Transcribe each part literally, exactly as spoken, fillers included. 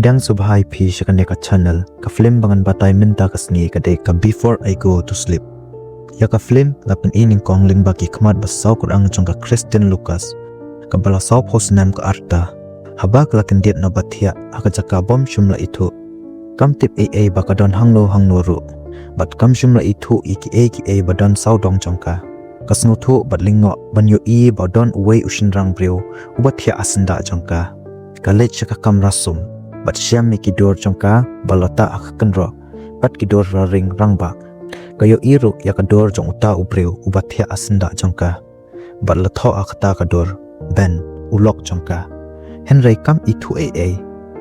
Dang subhai phi sha kane ka channel. Ka film ba ngan batai mynta ka sngi ka dei ka Before I Go to Sleep. Ïa ka film la pyni nyngkong lyngba ki khmat ba saw kyrang jong ka Kristen Lucas, kaba la saw phew snem ka rta. Haba ka la kyndit na ba thiah ha ka jaka bym shym la ithuh. Kam tip ei ei ba ka don hangno hangno ruh, bad kam shym la ithuh ïa kiei kiei ba don sawdong jong ka. Ka sngewthuh bad lyngngoh ban ïohi ba don uwei u shynrang briew uba thiah ha syndah jong ka. Ka leit sha ka kamra sum bad shem ïa ki dur jong ka ba la tah ha ka kynroh bad ki dur raring rangbah. Ka ïohi ruh ïa ka dur jong uta u briew uba thiah ha syndah jong ka bad la thoh ha kata ka dur: Ben, u lok jong ka. Hynrei kam ithuh ei ei,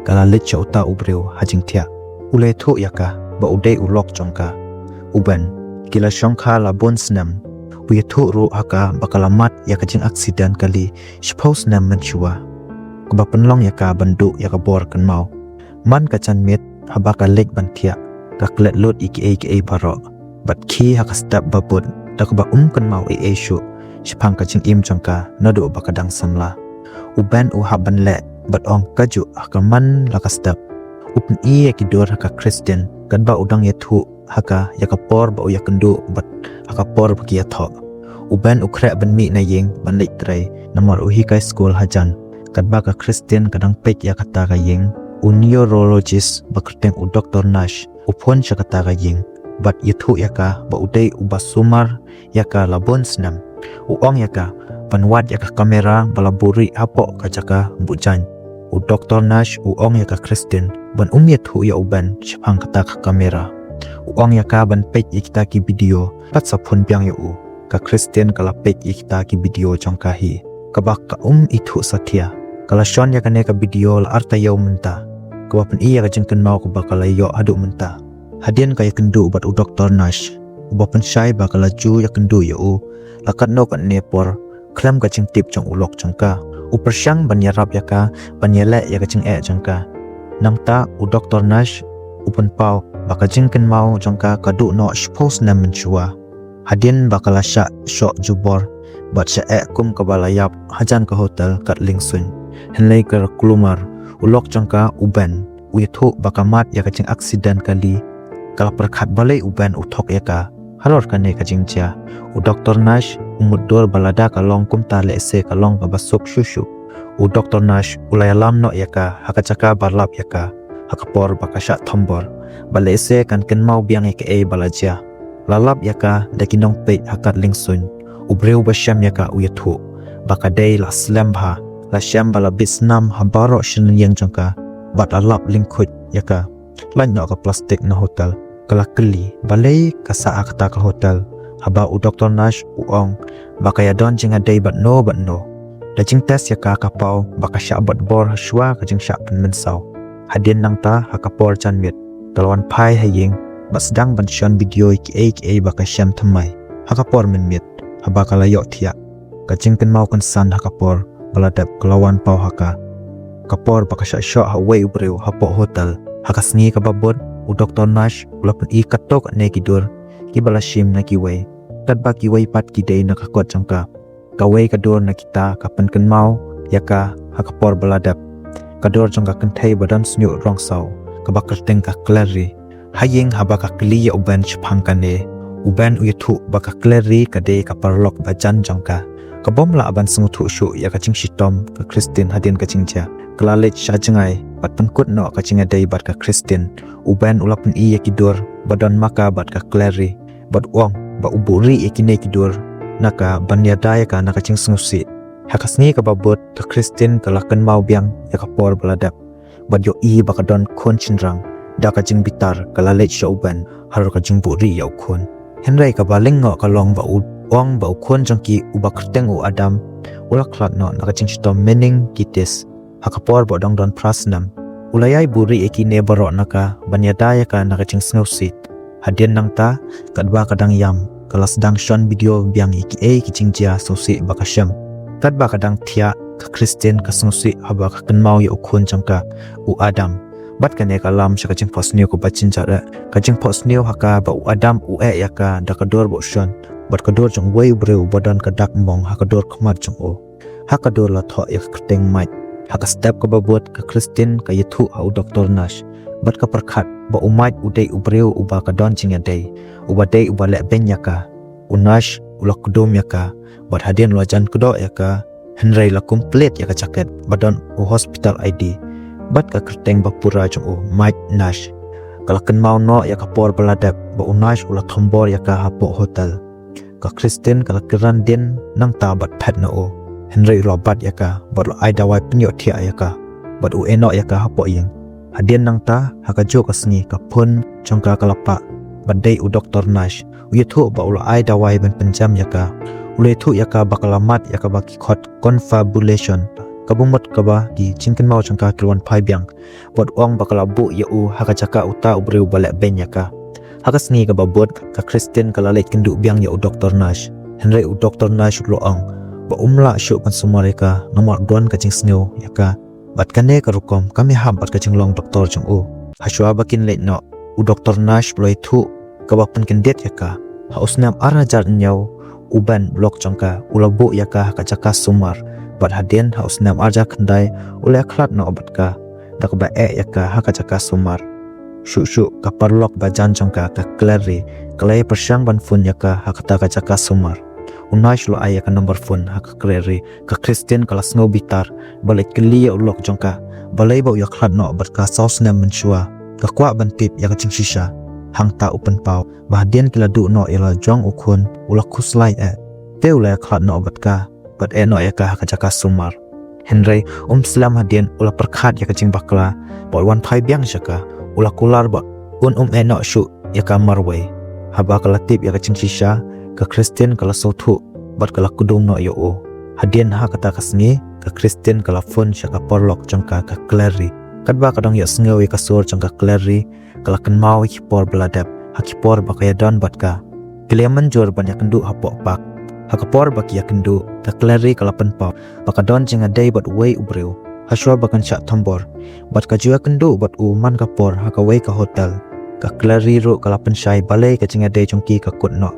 ka la leit sha uta u briew ha jingthiah. U la ïathuh ïa ka ba u dei u lok jong ka. U Ben, ki la shongkha la bun snem. U ïathuh ruh ha ka ba ka la mad ïa ka jingaksident kali shiphew snem mynshuwa, kaba pynlong ïa ka ban duh ïa ka bor kynmaw. Man ka janmiet, haba ka leit ban thiah, ka klet lut ïa kiei kiei baroh bad khie ha ka step ba bud, da kaba um kynmaw ei ei shuh shaphang ka jingim jong ka naduh ba ka dang samla. U Ben u hap ban leh bad ong kajuh ha ka man la ka step. U pyni ïa ki dur ha ka Kristen katba u dang ïathuh ha ka ïa ka por ba u ïakynduh bad ha ka por ba ki ïathoh. U Ben u khreh ban mih na ïing ban leit trei namar u hikai skul hajan. Katba ka Kristen ka dang peit ïa kata ka ïing, u neurologist ba kyrteng u Doktor Nash u phone sha kata ka ïing bad ïathuh ïa ka ba u dei uba sumar ïa ka la bun snem. U ong ïa ka ban wad ïa ka kamera ba la buhrieh hapoh ka jaka buh jaiñ. U Doktor Nash u ong ïa ka Kristen ban ym ïathuh ïa u Ben shaphang kata ka kamera. U ong ïa ka ban peit ïa kita ki video bad sa phone biang ïa u. Ka Kristen ka la peit ïa kita ki video jong ka hi, kaba ka um ithuh satia. Ka la shon ïa kane ka video la ar taïew mynta, kaba pyni ïa ka jingkynmaw kaba ka la ïoh haduh mynta. Hadien ka ïakynduh bad u Doktor Nash, uba pynshai ba ka la ju ïakynduh ïa u la katno katne por khlem ka jingtip jong u lok jong ka, u pyrshang ban ïarap ïa ka ban ïaleh ïa ka jingeh jong ka. Nangta u Doktor Nash u pynpaw ba ka jingkynmaw jong ka ka duh noh shiphew snem mynshuwa, hadien ba ka la shah shoh jubor bad shah eh kum kaba la ïap hajan ka hotel kat liengsuiñ. Hynrei ka kulmar, u lok jong ka u Ben u ïathuh ba ka mad ïa ka jingaksident kali. Ka la pyrkhat balei u Ben u thok ïa ka halor kane ka jingjia. U Doktor Nash u mutdur ba lada ka long kumta lehse ka long kaba suk shuh shuh. U Doktor Nash u la ïalam noh ïa ka ha ka jaka ba lap ïa ka ha ka por ba ka shah thombor, ba lehse kan kynmaw biang ïa kaei ba la jia. La lap ïa ka da ki nongpeit ha kat liengsuiñ. U briew ba shem ïa ka u ïathuh ba ka dei la slem bha, la shem ba la bit snam ha baroh shnong ïing jong ka bad la lap lyngkhuid ïa ka. Lait noh ka plastik na hotel. Ka la kylli balei ka sah ha kata ka hotel, haba u Doktor Nash u ong ba ka ïadon jingïadei bad no bad no. Da jingtest ïa ka ka paw ba ka shah bad bor ha shuwa ka jingshah pynmynsaw. Hadien nangta ha ka por janmiet ka la wan phai ha ïing bad sdang ban shon video ïa kiei kiei ba ka shem thymmai. Ha ka por mynmiet, haba ka la ïoh thiah, ka jingkynmaw kynsan ha ka por ba la dep ka la wan paw ha ka. Ka por ba ka shah shoh ha uwei u briew hapoh hotel. Ha ka sngi kaba bud, u Doktor Nash u la pyni katto katne ki dur kiba la shim na kiwei, katba kiwei pat ki dei na ka kot jong ka. Kawei ka dur na kita ka pynkynmaw ïa ka ha ka por ba la dep, ka dur jong ka kynthei ba don shñiuh rong saw kaba kyrteng ka Clary. Ha ïing haba ka kylli ïa u Ben shaphang kane, u Ben u ïathuh ba ka Clary ka dei ka paralok ba jan jong ka. Ka bym lah ban sngewthuh shuh ïa ka jingshitom ka Kristen hadien ka jingjia. Ka la leit sha jngai bad pynkut noh ka jingïadei bad ka Kristen. U Ben u la pyni ïa ki dur ba don ma ka bad ka Clary bad u ong ba u buhrieh ïa kine ki dur na ka ban ïada ïa ka na ka jingsngewsih. Ha ka sngi kaba bud ka Kristen ka la kynmaw biang ïa ka por ba la dep bad ïohi ba ka don khun shynrang. Da ka jingbitar ka la leit sha u Ben halor ka jingbuhrieh ïa u khun. Hynrei kaba lyngngoh ka long ba u ong ba u khun jong ki uba kyrteng u Adam u la khlad noh na ka jingshitom meningitis ha ka por ba u dang don phra snem. U la ïai buhrieh ïa kine baroh na ka ban ïada ïa ka na ka jingsngewsih. Hadien nangta, katba ka dang ïam, ka la sdang shon video biang ïa kiei ki jingjia sngewsih ba ka shem. Katba ka dang thiah, ka Kristen ka sngewsih haba ka kynmaw ïa u khun jong ka, u Adam. Bad kane ka lam sha ka jingphohsniew kaba jynjar eh. Ka jingphohsniew ha ka ba u Adam u eh ïa ka da ka dur ba u shon bad ka dur jong uwei u briew uba don ka dak mong ha ka dur khmat jong u. Ha ka dur la thoh ïa ka kyrteng Mike. Ha ka step kaba bud ka Christine ka ïathuh ha u Doktor Nash bad ka pyrkhat ba u Mike u dei u briew uba ka don jingïadei, uba dei uba leh beiñ ïa ka. U Nash u la kdum ïa ka bad hadien u la jan kdoh ïa ka, hynrei la complete ïa ka jaket ba don u hospital I D bad ka kyrteng ba pura jong u, Mike Nash. Ka la kynmaw noh ïa ka por ba la dep ba u Nash u la thombor ïa ka hapoh hotel. Ka Christine ka la kren dien nangta bad phet na u, hynrei u la bat ïa ka bad u la ai dawai pynïohthiah ïa ka bad u ïehnoh ïa ka hapoh ïing. Hadien nangta, ha kajuh ka sngi ka phone jong ka ka la pah bad dei u Doktor Nash. U ïathuh ba u la ai dawai ban pynjem ïa ka. U la ïathuh ïa ka ba ka la mad ïa kaba ki khot confabulation, kaba mut kaba ki jingkynmaw jong ka ki la wan phai biang. Bad u ong ba ka la buh ïa u ha ka jaka uta u briew ba leh beiñ ïa ka. Ha ka sngi kaba bud ka Christine ka la leit kynduh biang ïa u Doktor Nash, hynrei u Doktor Nash u la ong ba um lah shuh ban sumar ïa ka namar don ka jingsngew ïa ka. Bad kane ka rukom kam ïahap bad ka jinglong doktor jong u. Hashwa ba kin leit noh, u Doktor Nash u la ïathuh kaba pynkyndit ïa ka. Ha u snem ar hajar hynñiew, u Ben, u lok jong ka, u la buh ïa ka ha ka jaka sumar. Bad hadien ha u snem ar hajar khyndai u la ïakhlad noh bad ka da kaba eh ïa ka ha ka jaka sumar. Shuh shuh ka paralok ba jan jong ka, ka Clary, ka la ïa pyrshang ban phone ïa ka ha kata ka jaka sumar. U Nash u la ai ïa ka number phone ha ka Clary. Ka Christine ka la sngew bitar bad la kylli ïa u lok jong ka balei ba u ïakhlad noh bad ka saw snem mynshuwa. Ka kwah ban tip ïa ka jingshisha. Hangta u pynpaw ba hadien ki la duh noh ïa la jong u khun, u la khuslai eh, te u la ïakhlad noh bad ka bad eh noh ïa ka ha ka jaka sumar. Hynrei um slem hadien u la pyrkhat ïa ka jingbakla bad wan phai biang sha ka. U la kular ba un um eh noh shuh ïa ka marwei. Haba ka la tip ïa ka jingshisha, ka Christine ka la sngewthuh bad ka la kdum noh ïa u. Hadien ha kata ka sngi ka Christine ka la phone sha ka paralok jong ka, ka Clary. Katba ka dang ïohsngew ïa ka sur jong ka Clary, ka la kynmaw ïa ki por ba la dep, ha ki por ba ka ïadon bad ka. Ki la ïa mynjur ban ïakynduh hapoh park. Ha ka por ba ki ïakynduh, ka Clary ka la pynpaw ba ka don jingïadei bad uwei u briew hashwa ba kan shah thombor bad ka ju ïakynduh bad u man ka por ha kawei ka hotel. Ka Clary ruh ka la pynshai balei ka jingïadei jong ki ka kut noh.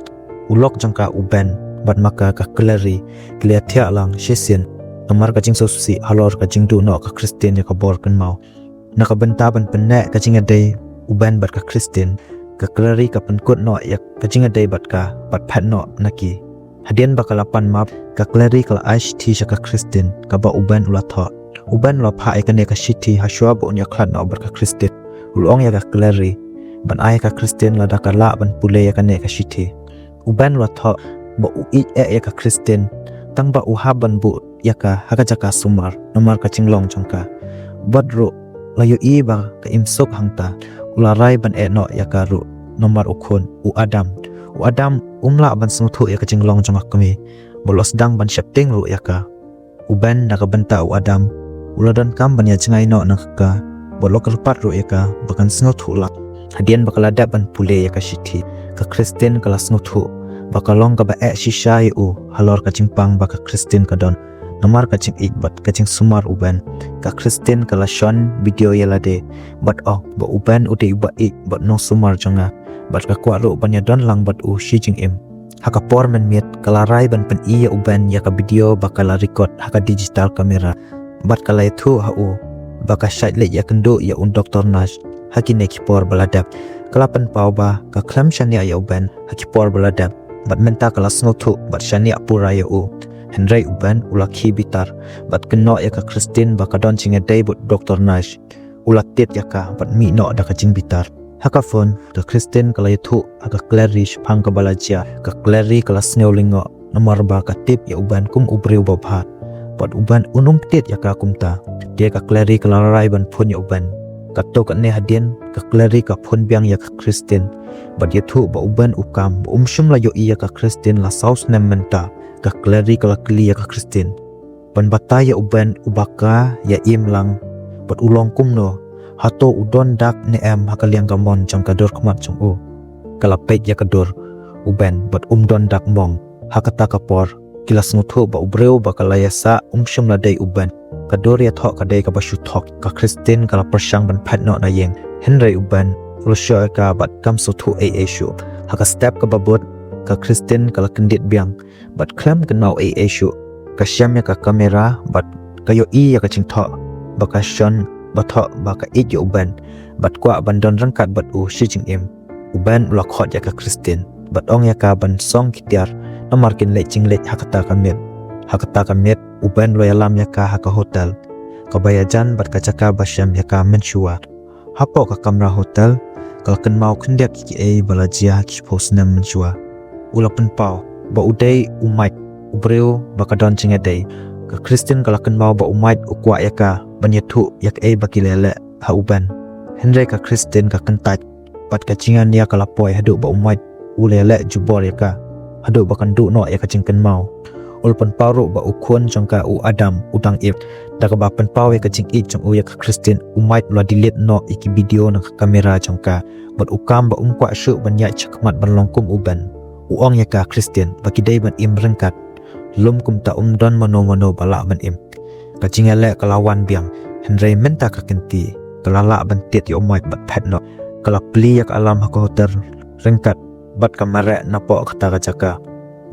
U lok jong ka, u Ben, bad ma ka, ka Clary, ki la ïathiah lang shisien namar ka jingsngewsih halor ka jingduh noh ka Christine ïa ka bor kynmaw. Na ka bynta ban pynneh ka jingïadei u Ben bad ka Christine, ka Clary ka pynkut noh ïa ka jingïadei bad ka bad phet noh na ki. Hadien ba ka la pan map, ka Clary ka la ai shithi sha ka Christine kaba u Ben u la thoh. U Ben u la phah ïa kane ka shithi hashwa ba un ïakhlad noh bad ka Christine. U la ong ïa ka Clary ban ai ïa ka Christine lada ka lah ban pule ïa kane ka shithi. U Ben u la thoh ba u ïeit eh ïa ka Christine, tang ba u hap ban buh ïa ka ha ka jaka sumar namar ka jinglong jong ka. Bad ruh la ïohi ba ka im suk hangta, u la rai ban eh noh ïa ka ruh namar u khun, u Adam. U Adam um lah ban sngewthuh ïa ka jinglong jong ka kmie bad u la sdang ban sheptieng ruh ïa ka. U Ben na ka bynta u Adam u la donkam ban ïa jngai noh na ka, bad u la kyrpad ruh ïa ka ba kan sngewthuh lang. Hadien ba ka la dep ban pule ïa ka shithi, ka Christine ka la sngewthuh ba ka long kaba eh shisha ïa u halor ka jingpang ba ka Christine ka don. Namar ka jingïeit bad ka jingsumar u Ben, ka Christine ka la shon video ïa lade bad ong ba u Ben u dei uba ïeit bad nongsumar jong nga bad ka kwah ruh ban ïadon lang bad u shi jingim. Ha ka por mynmiet ka la rai ban pyni ïa u Ben ïa ka video ba ka la record ha ka digital camera bad ka la ïathuh ha u ba ka shait leit ïakynduh ïa u Doktor Nash ha kine ki por ba la dep. Ka la pynpaw ba ka khlem shaniah ïa u Ben ha ki por ba la dep bad mynta ka la sngewthuh bad shaniah pura ïa u. Hynrei u Ben u la khie bitar bad kynnoh ïa ka Christine ba ka don jingïadei bad u Doktor Nash. U la tied ïa ka bad mih noh da ka jingbitar. Ha ka phone, ka Christine ka la ïathuh ha ka Clary shaphang kaba la jia. Ka Clary ka la sngew lyngngoh namar ba ka tip ïa u Ben kum u briew babha bad u Ben un ym tied ïa ka kumta. Te ka Clary ka la rai ban phone ïa u Ben. Katto katne hadien ka Clary ka phone biang ïa ka Christine bad ïathuh ba u Ben u kam, ba um shym la ïohi ïa ka Christine la saw snem mynta. Ka Clary ka la kylli ïa ka Christine ban batai ïa u Ben uba ka ïa im lang bad u long kumno, hato u don dak ne em ha ka liang ka mon jong ka dur khmat jong u. Ka la peit ïa ka dur u Ben bad um don dak mong. Ha kata ka por ki la sngewthuh ba u briew ba ka la ïasah um shym la dei u Ben. Ka dur ïathoh ka dei kaba shu thok. Ka Christine ka la pyrshang ban phet noh na ïing, hynrei u Ben u la shoh ïa ka bad kam sngewthuh ei ei shuh. Ha ka step kaba bud ka Christine ka la kyndit biang bad khlem kynmaw ei ei shuh. Ka shem ïa ka kamera bad ka ïohi ïa ka jingthoh ba ka shon, ba thoh ba ka ïeit ïa u Ben, bad kwah ban don ryngkat bad u shi jingim. U Ben u la khot ïa ka Christine bad ong ïa ka ban song ki tiar, namar kin leit jingleit ha kata ka miet. Ha kata ka miet u Ben u la ïalam ïa ka ha ka hotel, kaba ïajan bad ka jaka ba shem ïa ka mynshuwa. Hapoh ka kamra hotel, ka la kynmaw khyndiat ïa kiei ba la jia ha ki shiphew snem mynshuwa. U la pynpaw ba u dei u Mike, u briew ba ka don jingïadei. Ka Christine ka la kynmaw ba u Mike u kwah ïa ka ban ïathuh ïa kaei ba ki la leh ha u Ben. Hynrei ka Christine ka kyntait, bad ka jingïania ka la poi haduh ba u Mike u la leh jubor ïa ka, haduh ba kan duh noh ïa ka jingkynmaw. U la pynpaw ruh ba u khun jong ka u Adam u dang ip. Da kaba pynpaw ïa ka jingïeit jong u ïa ka Christine, u Mike u la delete noh ïa ki video na ka kamera jong ka, bad u kam ba um kwah shuh ban ïaid shakhmat ban long kum u Ben. U ong ïa ka Christine ba ki dei ban im ryngkat, lym kumta um don mano mano ba lah ban im. Ka jingïaleh ka la wan biang, hynrei mynta ka kynti ka la lah ban tied ïa u Mike bad phet noh. Ka la plie ïa ka alarm ha ka hotel ryngkat bad ka mareh napoh kata ka jaka,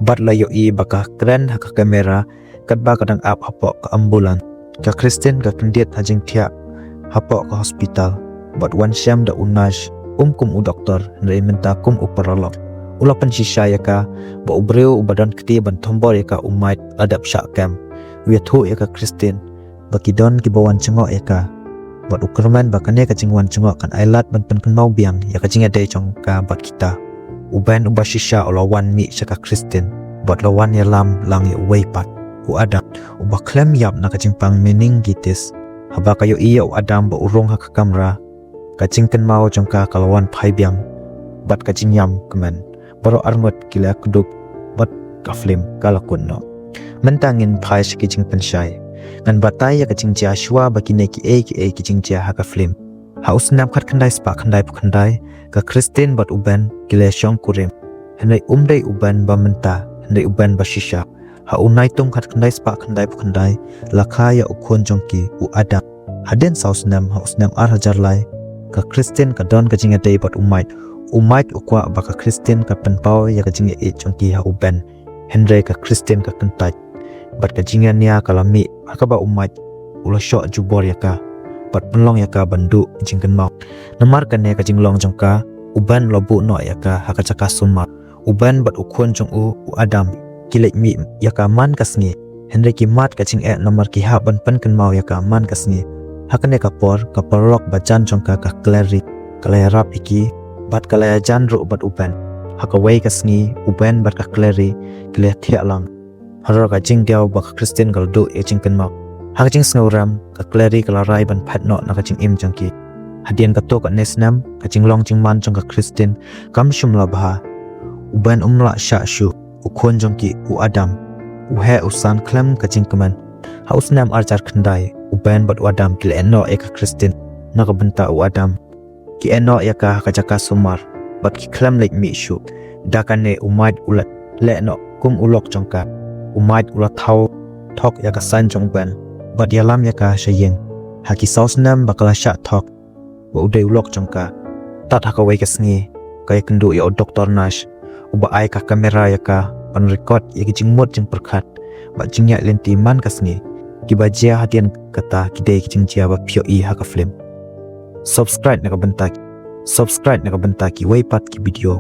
bad la ïohi ba ka kren ha ka kamera katba ka dang ap hapoh ka ambulance. Ka Christine ka kyndit ha jingthiah hapoh ka hospital, bad wan shem da u nurse, um kum u doktor, hynrei mynta kum u paralok. U la pynshisha ïa ka ba u briew uba don kti ban thombor ïa ka u Mike la dep shah kem. U ïathuh ïa ka Christine ba ki don kiba wan jngoh ïa ka, bad u kyrmen ba kane ka jingwan jngoh kan ailad ban pynkynmaw biang ïa ka jingïadei jong ka bad kita. U Ben uba shisha u la wan mih sha ka Christine bad la wan ïalam lang ïa uwei pat, u Adam, uba khlem ïap na ka jingpang meningitis. Haba ka ïohi ïa u Adam ba u rung ha ka kamra, ka jingkynmaw jong ka ka la wan phai biang, bad ka jingïam kmen. Baroh arngut ki la kdup bad ka film ka la kut noh. Mynta ngin phai sha ki jingpynshai. Ngan batai ïa ka jingjia shuwa ba kine kiei kiei ki jingjia ha ka film. Ha u snem khatkhyndai spah khyndaiphew khyndai, ka Christine bad u Ben ki la shong kurim. Hynrei um dei u Ben ba mynta, hynrei u Ben ba shisha. Ha u Naitung khatkhyndai spah khyndaiphew khyndai, la kha ïa u khun jong ki u Adam. Hadien saw snem, ha u snem ar hajar lai, ka Christine ka don ka jingïadei bad u Mike. U Mike u kwah ba ka Christine ka pynpaw ïa ka jingïeit jong ki ha u Ben. Hynrei ka Christine ka kyntait, bad ka jingïania ka la mih ha kaba u Mike u la shoh jubor ïa ka bad pynlong ïa ka ban duh jingkynmaw. Namar kane ka jinglong jong ka, u Ben u la buh noh ïa ka ha ka jaka sumar. U Ben bad u khun jong u, u Adam, ki leit mih ïa ka man ka sngi. Hynrei ki mad ka jingeh namar ki hap ban pynkynmaw ïa ka man ka sngi. Ha kane ka por, ka paralok ba jan jong ka, ka Clary, ka la ïarap ïa ki bad ka la ïajan ruh bad u Ben. Ha kawei ka sngi, u Ben bad ka Clary ki la thiah lang. Halor ka jingdiaw ba ka Christine ka la duh ïa jingkynmaw. Ha ka jingsngewrem, ka Clary ka la rai ban phet noh na ka jingim jong ki. Hadien katto katne snem, ka jinglong jingman jong ka Christine kam shym la bha. U Ben um lah shah shuh, u khun jong ki u Adam u heh u san khlem ka jingkmen. Ha u snem ar hajar khyndai, u Ben bad u Adam ki la ïehnoh ïa ka Christine na ka bynta u Adam. Ki ïehnoh ïa ka ha ka jaka sumar bad ki khlem leit mih shuh. Da kane u Mike u la leh noh kum u lok jong ka. U Mike u la thaw thok ïa ka saiñ jong u Ben bad ïalam ïa ka sha ïing. Ha ki saw snem ba ka la shah thok ba u dei u lok jong ka, tad ha kawei ka sngi, ka ïakynduh ïa u doktor nurse uba ai ka kamera ïa ka ban record ïa ki jingmut jingpyrkhat bad jingïaid lynti man ka sngi. Kiba jia hadien kata ki dei ki jingjia ba phi ïohi ha ka film. Subscribe na ka bynta ki, subscribe na ka bynta kiwei pat ki video.